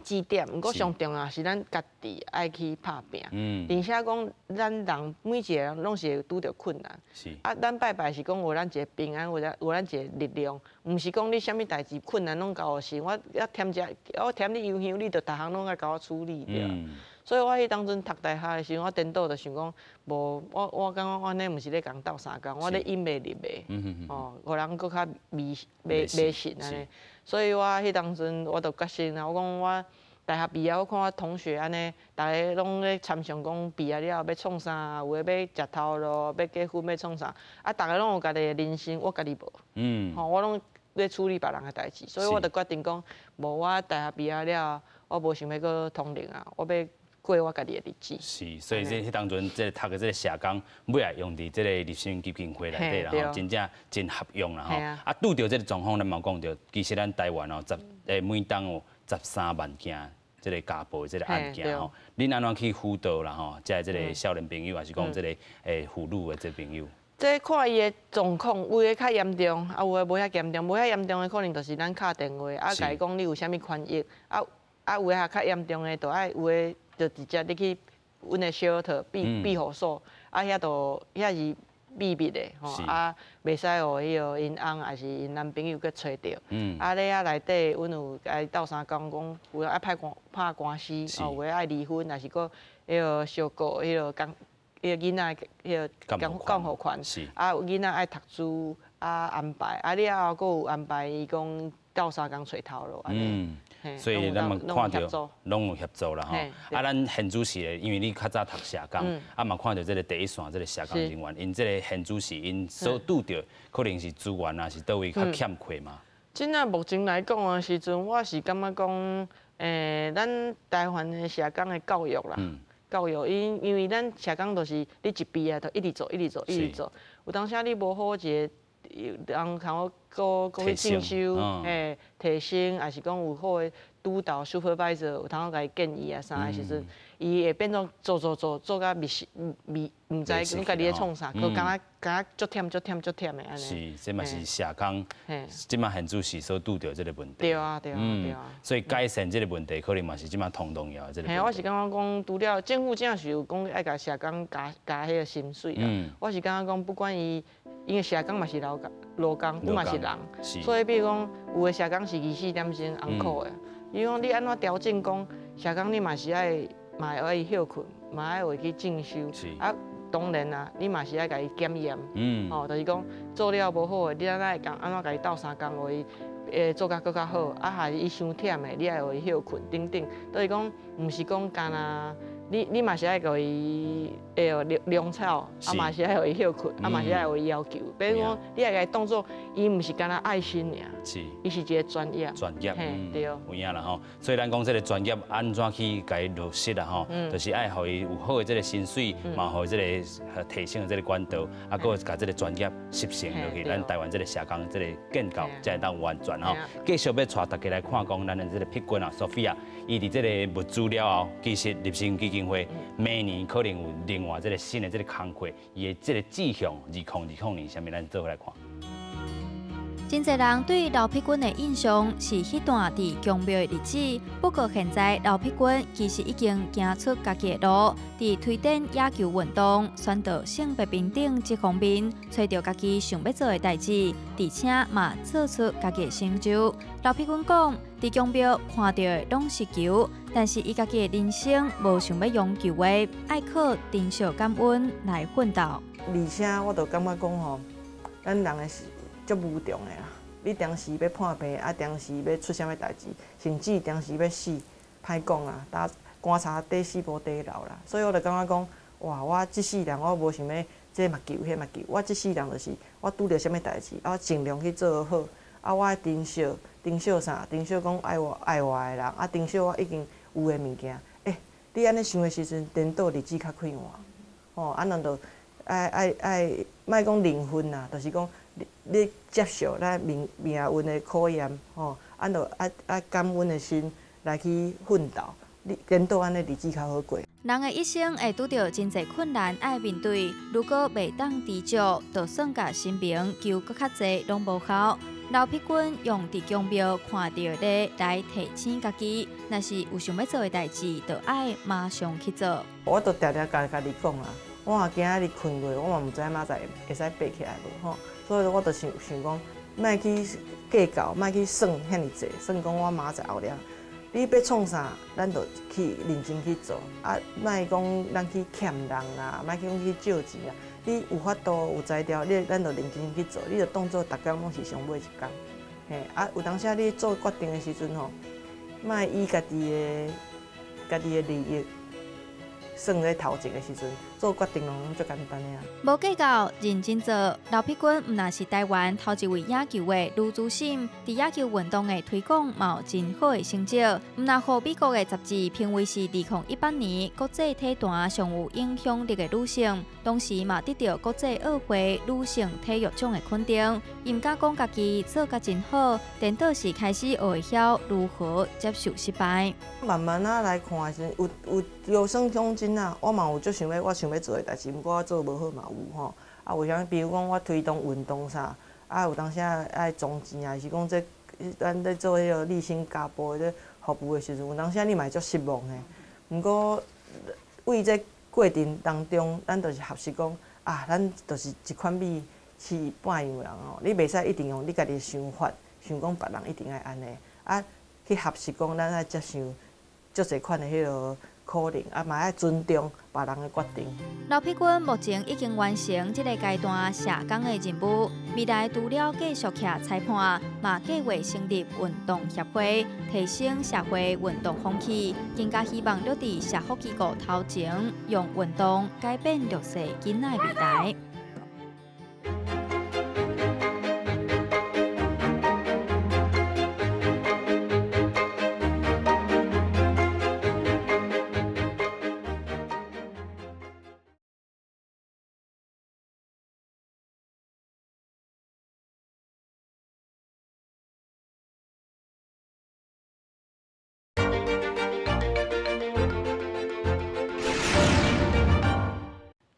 指點。毋過上重要是咱家己愛去拍拚。而且講咱人每一個人攏是會拄著困難。啊，咱拜拜是講予咱一個平安，予咱一個力量，毋是講你啥物代誌困難攏交予神。我一添一，我添你油香，你就逐項攏愛共我處理對。所以我彼當陣讀大學的時陣，我顛倒就想講，無我我感覺我按呢毋是咧共鬥相共，我咧引袂入的，哦，予人閣較迷迷迷信按呢。所以我彼當陣我就決心啊，我講我大學畢業，我看我同學按呢，逐个攏咧參詳講畢業了後欲創啥，有的欲食頭路，欲結婚，欲創啥，啊，逐个攏有家己的人生，我家己無，吼，我攏咧處理別人的代誌，所以我就決定講，無我大學畢業了後，我無想欲閣通靈啊，我欲過我家己的日子。是，所以這彼當陣，這個讀的這個社工，尾仔用佇這個立心基金會內底啦吼，真正真合用啦吼。啊，拄著這個狀況，咱嘛講著，其實咱台灣哦，每冬有13萬件這個家暴的這個案件吼，恁按怎去輔導啦吼？這這個少年朋友，抑是講這個婦女的這個朋友？這看伊的狀況，有的較嚴重，啊有的無遐嚴重。無遐嚴重的可能就是咱敲電話，啊，共伊講你有啥物權益，啊啊有的較嚴重的，就愛有的就直接入去阮的 shelter 庇護所，啊遐就遐是秘密的吼，啊袂使予彼个𪜶翁抑是𪜶男朋友去揣著。啊咧遐內底，阮有共伊鬥相共講，有的愛拍官拍官司，哦，有的愛離婚，抑是閣彼個相告彼個講。彼个囡仔彼个監護權，啊，囡仔愛讀書啊安排，啊了後閣有安排伊講鬥相共揣頭路按呢。所以咱嘛看著攏有協助啦吼。啊，咱現主時的，因為你較早讀社工，啊嘛看著這个第一線這个社工人員，𪜶這个現主時𪜶所拄著可能是資源啊，是佗位較欠缺嘛。這仔目前來講的時陣，我是感覺講，咱台灣的社工的教育啦，教育因為咱社工就是你一畢業就一直做，一直做，一直做。有當時你無好一个人通好閣閣去進修，嘿，提升，抑是講有好的督導 supervisor 有通好共伊建議啊啥的時陣，伊會變做做做做做甲迷失迷，毋知講家己咧創啥，閣敢若敢若足忝足忝足忝的按呢。是，這嘛是社工，這馬現主時所拄著這个問題。對啊，對啊，對啊。所以改善這个問題，可能嘛是這馬同重要的這个。嘿，我是感覺講，除了政府正是有講愛共社工加加彼个薪水啦。我是感覺講，不管伊，因為社工嘛是勞工，勞工，伊嘛是人，所以比如講，有的社工是24點鐘 on call 的。伊講你按怎調整講，社工你嘛是愛嘛愛歇睏，嘛愛會去進修。啊，當然啊，你嘛是愛共伊檢驗。吼，就是講做了無好的，你按怎會共按怎共伊鬥相共，予伊會做甲閣較好。啊，還是伊傷忝的，你愛予伊歇睏等等。就是講，毋是講干焦。你嘛是愛予伊會糧草，啊嘛是愛予伊歇睏，啊嘛是愛予伊要求。比如講，你愛共伊當做，伊毋是干焦愛心爾，伊是一个專業。專業，對。有影啦吼。所以咱講這个專業按怎去共伊落實啦吼，就是愛予伊有好的這个薪水，嘛予這个提升的這个管道，啊，閣共這个專業吸成落去，咱台灣這个社工這个建構才會當完全吼。繼續欲帶大家來看講，咱的這个碧君啊，索菲亞，伊佇這个募資了後，其實立新基金會明年可能有另外這个新的這个工課，伊的這个志向，2020年，啥物咱做伙來看。真濟人對劉碧君的印象是彼段佇宮廟的日子。不過現在劉碧君其實已經行出家己的路，佇推展野球運動、宣導性別平等這方面，揣著家己想欲做的代誌，而且嘛做出家己的成就。劉碧君講，佇宮廟看著的攏是球，但是伊家己的人生無想欲用球的，愛靠珍惜感恩來奮鬥。而且我就感覺講吼，咱人的是足無常的啦，你當時欲破病，啊，當時欲出啥物代誌，甚至當時欲死，歹講啊，打棺柴底死無底老啦。所以我就感覺講，哇，我這世人我無想欲這嘛求，彼嘛求，我這世人就是我拄著啥物代誌，啊，我盡量去做好，啊，我愛珍惜，珍惜啥？珍惜講愛我愛我的人，啊，珍惜我已經有的物件。欸，你按呢想的時陣，顛倒日子較快活，吼，啊，咱就愛愛愛，莫講靈魂啦，就是講。你接受咱命命運的考驗，吼，啊，就愛愛感恩的心來去奮鬥，你顛倒按呢日子較好過。人的一生會拄著真濟困難愛面對，如果袂當知足，就算共神明求閣較濟攏無效。劉碧君用佇宮廟看著的來提醒家己，若是有想欲做的代誌，就愛馬上去做。我都定定共家己講啊，我若今仔日睏落，我嘛毋知明仔載會使爬起來無吼。所以我就想想講，莫去計較，莫去算遐爾濟，算講我明仔載後日，你欲創啥，咱就去認真去做。啊，莫講咱去欠人啦，莫去講去借錢啊。你有法度有才調，你咱就認真去做，你就當做逐工攏是上尾一工。嘿，啊，有當時你做決定的時陣吼，莫以家己的利益算咧頭前的時陣，做決定攏足簡單的啊。無計較，認真做。劉碧君毋但是台灣頭一位野球的女主審，佇野球運動的推廣嘛有真好的成績。毋但予美國的雜誌評為是2018年國際體壇上有影響力的女性，同時嘛得著國際奧會女性體育獎的肯定。伊毋敢講家己做甲真好，顛倒是開始學會曉如何接受失敗。慢慢仔來看時，有有有算講真啊，我嘛有足想欲，我想欲做的代誌，毋過我做無好嘛有吼。啊，有啥比如講我推動運動啥，啊有當時愛裝錢啊，是講這咱咧做彼个立新家婆的服務的時陣，有當時你嘛會足失望的。毋過為這過程當中，咱就是學習講啊，咱就是一款米飼半樣人吼，你袂使一定用你家己的想法，想講別人一定愛按呢，啊去學習講咱愛接受足濟款的彼个。可能，啊嘛愛尊重別人的決定。劉碧君目前已經完成這個階段社工的任務，未來除了繼續徛裁判，嘛計劃成立運動協會，提升社會運動風氣，更加希望落佇社福機構頭前，用運動改變弱勢囡仔的未來。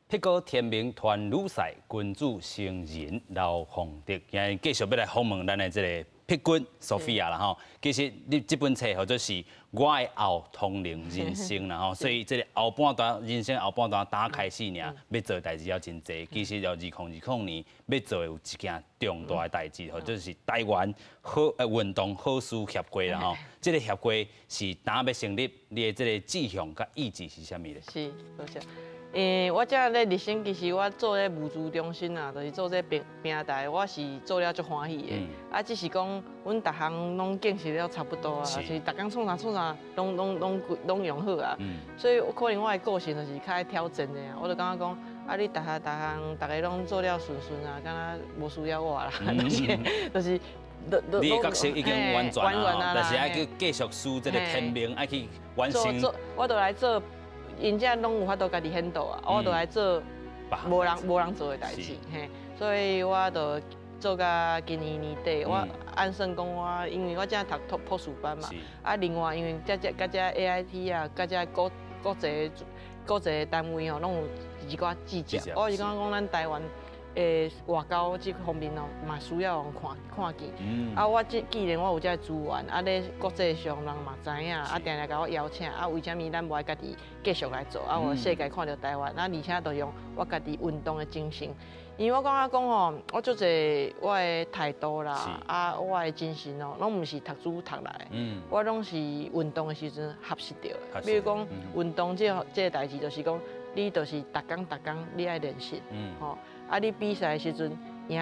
碧哥天明团女赛君主新人刘凤德，今日继续欲来访问咱的这个碧君索菲亚啦吼。其实你这本册号做是我的后通灵人生啦吼，所以这个后半段人生后半段打开始尔，欲做的代志犹真济。其实由2020年欲做的有一件重大的代志，号做是台湾好运动好事协会啦吼。这个协会是当欲成立，你的这个志向佮意志是啥物咧？是，多谢。我遮咧日升，其实我做咧物资中心啊，就是做这平台，我是做了足欢喜的。啊，只是讲，阮逐项拢建设了差不多啊，就是逐工创啥创啥，拢用好啊。所以可能我的个性就是较爱挑战的啊。我就感觉讲，啊，你逐项逐项，逐个拢做了顺顺啊，敢若无需要我啦，就是。你的角色已经完全啊，但是爱去继续输这个天命，爱去完成。我就来做。𪜶遮拢有法度家己 handle 啊，我就来做无人做的代志，嘿，所以我就做到今年年底。我按算讲我，因为我遮读博士班嘛，啊，另外因为遮遮佮遮 AIT 啊，佮遮国际单位吼，拢有一寡计较。我是感觉讲咱台湾的外交这方面哦，嘛需要予人看见。啊，我这既然我有这个资源，啊咧国际上人嘛知影，啊定定共我邀请，啊为啥物咱无爱家己继续来做？啊，我世界看著台湾，啊而且就用我家己运动的精神，因为我感觉讲吼，我足济我的态度啦，啊我的精神哦，拢毋是读书读来的，我拢是运动的时阵学习著的。比如讲运动这个代志，就是讲你就是逐工逐工你爱练习，吼。啊！你比赛的时阵赢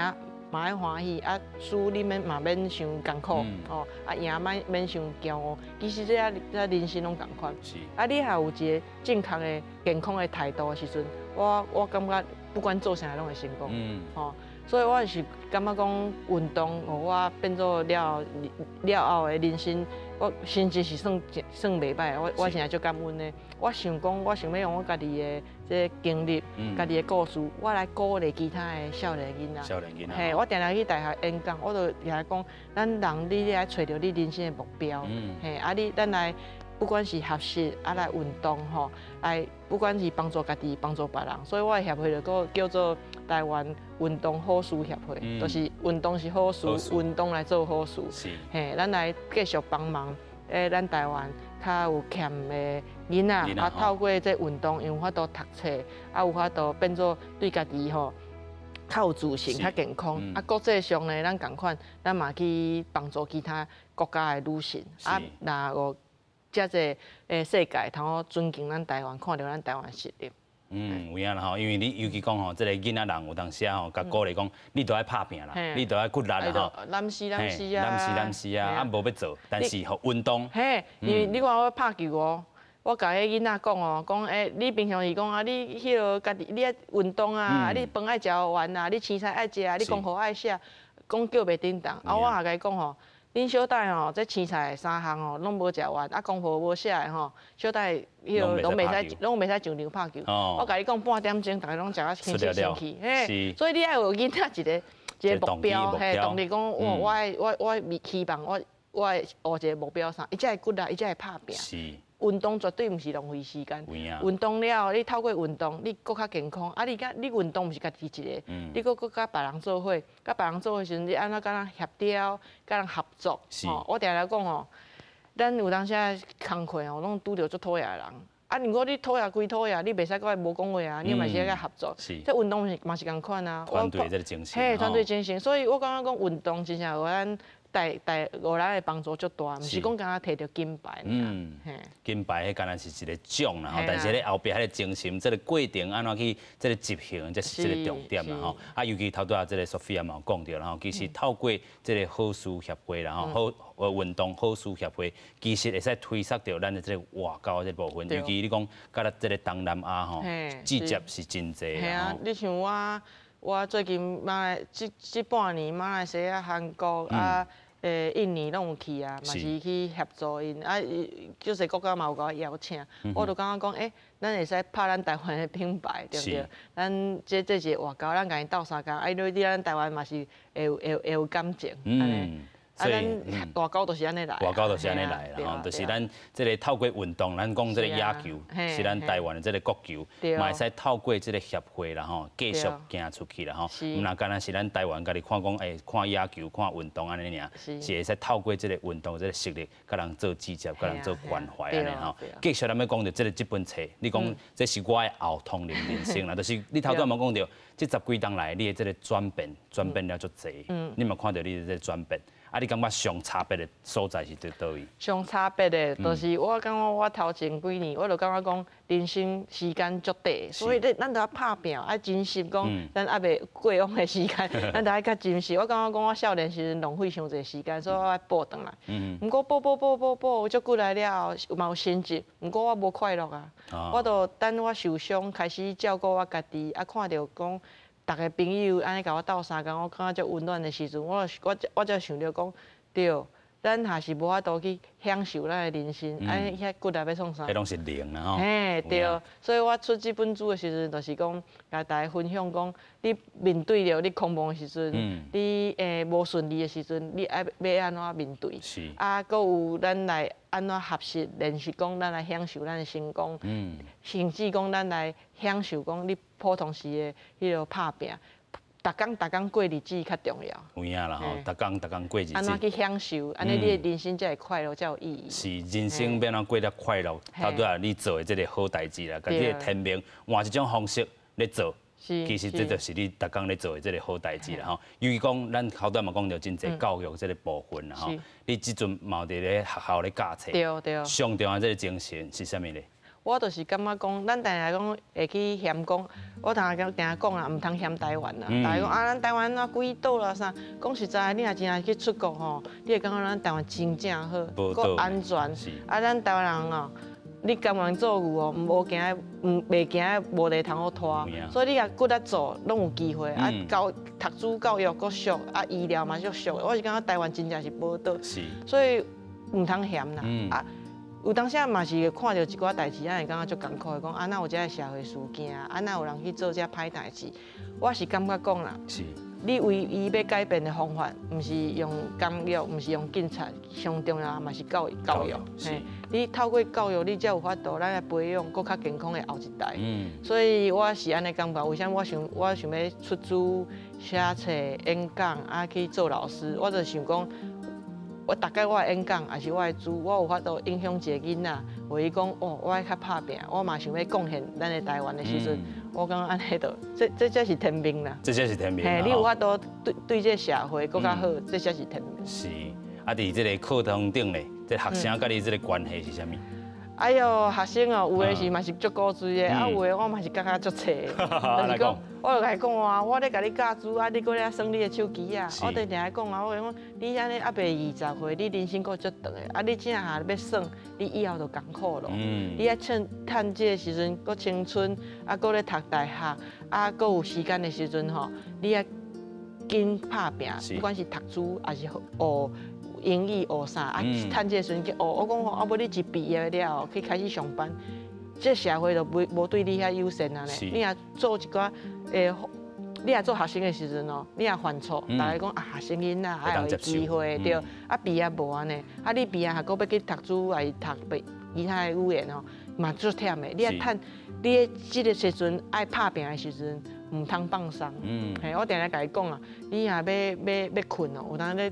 嘛爱欢喜，啊输你免嘛免伤艰苦，哦，啊赢免免伤骄傲。其实这人生拢仝款。啊，你还有一个正确的、健康的态度的时阵，我感觉不管做啥拢会成功。吼，所以我是感觉讲运动，予我变做了后的人生，我成绩是算袂䆀，我现在足感恩的。我想讲，我想欲用我家己的这个经历，家己的故事，我来鼓励其他的少年囡仔。少年囡仔。嘿，我定定去大学演讲，我就定定讲，咱人你爱揣著你人生的目标。嘿，啊你咱来，不管是学习啊来运动吼，来不管是帮助家己，帮助别人，所以我的协会就阁叫做台湾运动好事协会，就是运动是好事，运动来做好事。嘿，咱来继续帮忙，咱台湾较有欠的囡仔，啊，透过这运动，𪜶有法度读册，啊，有法度变做对家己吼较有自信、较健康。啊，国际上呢，咱仝款，咱嘛去帮助其他国家的女性，啊，若有遮济世界通好尊敬咱台湾，看著咱台湾实力。有影啦吼，因为你尤其讲吼，这个囡仔人有当时啊吼，共鼓励讲，你都爱拍拚啦，你都爱骨力啦吼，揽死揽死啊，揽死揽死啊，啊无欲做，但是吼运动。嘿，因为你看我拍球哦，我共彼囡仔讲哦，讲你平常时讲啊，你彼落家己你爱运动啊，你饭爱食完啊，你凊彩爱食啊，你功课爱写，讲叫袂振动。啊，我也共伊讲吼。恁小弟吼，这凊彩三项吼，拢无食完，啊，功课无写的吼，小弟彼落拢袂使，拢袂使上场拍球。我共你讲，半点钟，逐家拢食甲生气生气，嘿。所以你爱予囡仔一个一个目标，嘿，动力讲，我爱我我希望我我会学一个目标啥，伊才会骨力，伊才会拍拚。运动绝对毋是浪费时间。运动了，你透过运动，你阁较健康。啊，你佮你运动毋是家己一个，你阁佮别人做伙，佮别人做伙时阵，你按怎佮人协调，佮人合作。吼，我定定讲吼，咱有当时工课吼，拢拄著足讨厌的人。啊，如果你讨厌归讨厌，你袂使阁爱无讲话啊，你嘛是爱佮合作。这运动嘛是仝款啊。团队这个精神。嘿，团队精神。所以我感觉讲运动真正予咱台台予咱的幫助足大，毋是講干焦提著金牌。金牌彼敢若是一个獎啦吼，但是咧後壁彼个精神，這个過程按怎去這个執行，這是這个重點啦吼。啊，尤其頭拄仔這个 Sophia 嘛有講著啦吼，其實透過這个好事協會啦吼，好運動好事協會，其實會使推捒著咱的這个外交這部分，尤其你講佮這个東南亞吼，直接是真濟。嘿啊，你像我，我最近馬來這這半年馬來西亞、韓國啊，印尼攏有去啊，嘛是去協助𪜶啊，足濟國家嘛有共我邀請，我就感覺講，咱會使拍咱台灣的品牌，對毋對？咱這這一個外交，咱共𪜶鬥相共，啊，你咱台灣嘛是會有感情，按呢。啊，咱外交就是按呢來。外交就是按呢來啦，吼，就是咱這个透過運動，咱講這个野球是咱台灣的這个國球，嘛會使透過這个協會啦，吼，繼續行出去啦，吼，毋若干焦是咱台灣家己看講，看野球、看運動按呢爾，是會使透過這个運動這个實力，共人做支持，共人做關懷按呢吼。繼續咱欲講著這个這本冊，你講這是我的後通靈人生啦，就是你頭拄仔嘛講著，這十幾冬來你的這个轉變，轉變了足濟，你嘛看著你的這个轉變。啊，你感覺上差別的所在是佇佗位？上差別的，就是我感覺我頭前幾年，我就感覺講人生時間足短，所以你咱著愛拍拚，愛珍惜講咱猶未過往的時間，咱著愛較珍惜。我感覺講我少年時陣浪費傷濟時間，所以我愛補轉來。毋過補補補補補，足久來了後，嘛有成績，毋過我無快樂啊。我就等我受傷，開始照顧我家己，啊，看著講逐个朋友按呢共我鬥相共，我感覺足溫暖的時陣，我我我才想著講，對，咱若是無法度去享受咱的人生，按呢遐骨力欲創啥？彼攏是零啦吼。嘿，對，所以我出這本書的時陣，就是講，共大家分享講，你面對著你空茫的時陣，你無順利的時陣，你愛欲按怎面對？啊，閣有咱來按怎學習練習講，咱來享受咱的成功，甚至講咱來享受講你普通時的彼个拍拚，逐工逐工過日子較重要。有影啦吼，逐工逐工過日子。按怎去享受，按呢你的人生才會快樂，才有意義。是人生欲按怎過得快樂，頭拄仔你做的這个好代誌啦，共你的天命換一種方式咧做，其實這就是你逐工咧做的這个好代誌啦吼。尤其講咱頭拄仔嘛講著真濟教育這个部分啦吼，你這陣嘛有佇咧學校咧教冊，上重要這个精神是啥物咧？我就是感覺講，咱定定講會去嫌講，我定定定講啦，毋通嫌台灣啦。大家講啊，咱台灣啊幾島啦啥？講實在，你若真正去出國吼，你會感覺咱台灣真正好，閣安全。啊，咱台灣人哦，你甘願做牛哦，毋無驚，毋袂驚無地通好拖。所以你若骨力做，攏有機會。啊，教讀書教育閣俗，啊，醫療嘛足俗的。我是感覺台灣真正是寶島。所以毋通嫌啦。啊。有當時嘛是看著一寡代誌，咱會感覺足艱苦的，講啊，哪有這个社會事件，啊，哪有人去做這歹代誌？我是感覺講啦，你唯一欲改變的方法，毋是用監獄，毋是用警察，上重要嘛是教育。教育，你透過教育，你才有法度，咱來培養閣較健康的後一代。所以我是按呢感覺，為啥我想我想欲出書、寫冊、演講，啊去做老師，我就想講。我逐擺我的演講，抑是我的書，我有法度影響一个囡仔，予伊講哦，我愛較拍拚，我嘛想欲貢獻咱的台灣的時陣，我感覺按呢就，這這才是天命啦。這才是天命。嘿，你有法度對對這个社會閣較好，這才是天命。是，啊，佇這个課堂頂咧，這學生佮你這个關係是啥物？哎喲，學生哦，有的是嘛是足古錐的，啊，有的我嘛是感覺足冊的。就是講，我就共伊講啊，我咧共你教書，啊，你閣咧耍你的手機啊，我就定定講啊，我講你按呢猶未20歲，你人生閣足長的，啊，你這下欲耍，你以後就艱苦咯。你愛趁趁這个時陣，閣青春，啊，閣咧讀大學，啊，閣有時間的時陣吼，你愛緊拍拚，不管是讀書抑是學英語學啥啊，趁這个時陣去學。我講吼，啊無你一畢業了後去開始上班，這社會就無無對你遐友善啊咧。你若做一寡你若做學生的時陣哦，你若犯錯，大家講啊學生囡仔愛予伊機會對，啊畢業無按呢，啊你畢業還閣欲去讀書，抑是讀別其他的語言哦，嘛足忝的。你愛趁你這个時陣愛拍拚的時陣，毋通放鬆。嘿，我定定共伊講啊，你若欲欲欲睏哦，有當咧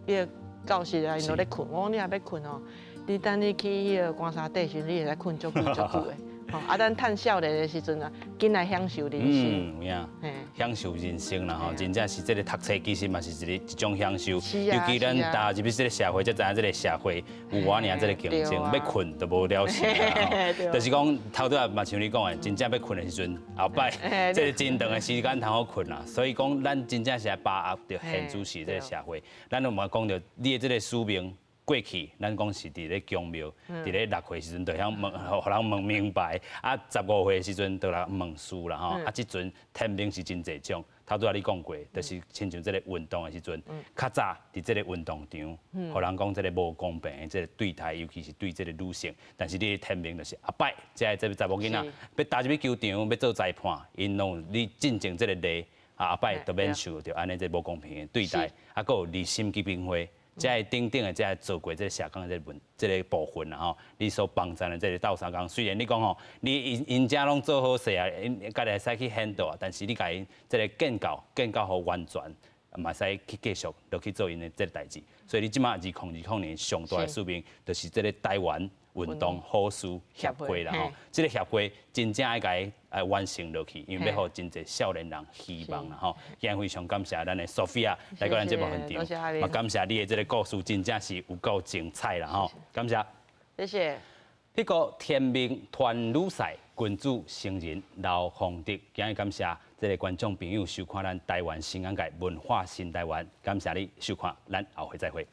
彼个教室啊，𪜶都咧睏。我講你若欲睏哦，你等你去彼个棺材底時，你會使睏足久足久的。吼，啊，咱趁少年的時陣啊，緊來享受人生。嗯，有影。嘿。享受人生啦吼，真正是這个讀冊其實嘛是一個一種享受。尤其咱踏入去這个社會，才知影這个社會有偌爾這个競爭，欲睏都無了時啦吼。就是講頭拄仔嘛像你講的，真正欲睏的時陣，後擺這个真長的時間通好睏啦。所以講，咱真正是愛把握著現主時這个社會。咱有嘛講著你的這个使命。過去咱講是佇咧宮廟，佇咧6歲時陣就曉問，予人問明白。啊，15歲時陣就來問事啦吼。啊，這陣天命是真濟種。頭拄仔你講過，就是親像這个運動的時陣，較早佇這个運動場，予人講這个無公平的這个對待，尤其是對這个女性。但是你的天命就是後擺，這个這查某囡仔欲踏入去球場，欲做裁判，𪜶攏有你進前這个例，啊，後擺都免受著按呢這無公平的對待。啊，閣有勵馨基金會。這个等等的，這个做過這个社工的這个問這个部分啦吼，你所幫贊的這个鬥相共，雖然你講吼，你𪜶𪜶遮攏做好勢啊，𪜶家己會使去handle啊，但是你共𪜶這个建構建構予完全，嘛會使去繼續落去做𪜶的這个代誌。所以你這馬2020年上大的使命，就是這个台灣運動好事協會啦吼。這个協會真正愛共伊完成落去，因為欲予真濟少年人希望啦吼。今日非常感謝咱的索菲亞來到咱節目現場，嘛感謝你的這个故事，真正是有夠精彩啦吼。感謝。謝謝。這個天命團女賽群主成人劉宏德，今日感謝這个觀眾朋友收看咱台灣新眼界文化新台灣，感謝你收看，咱後回再會。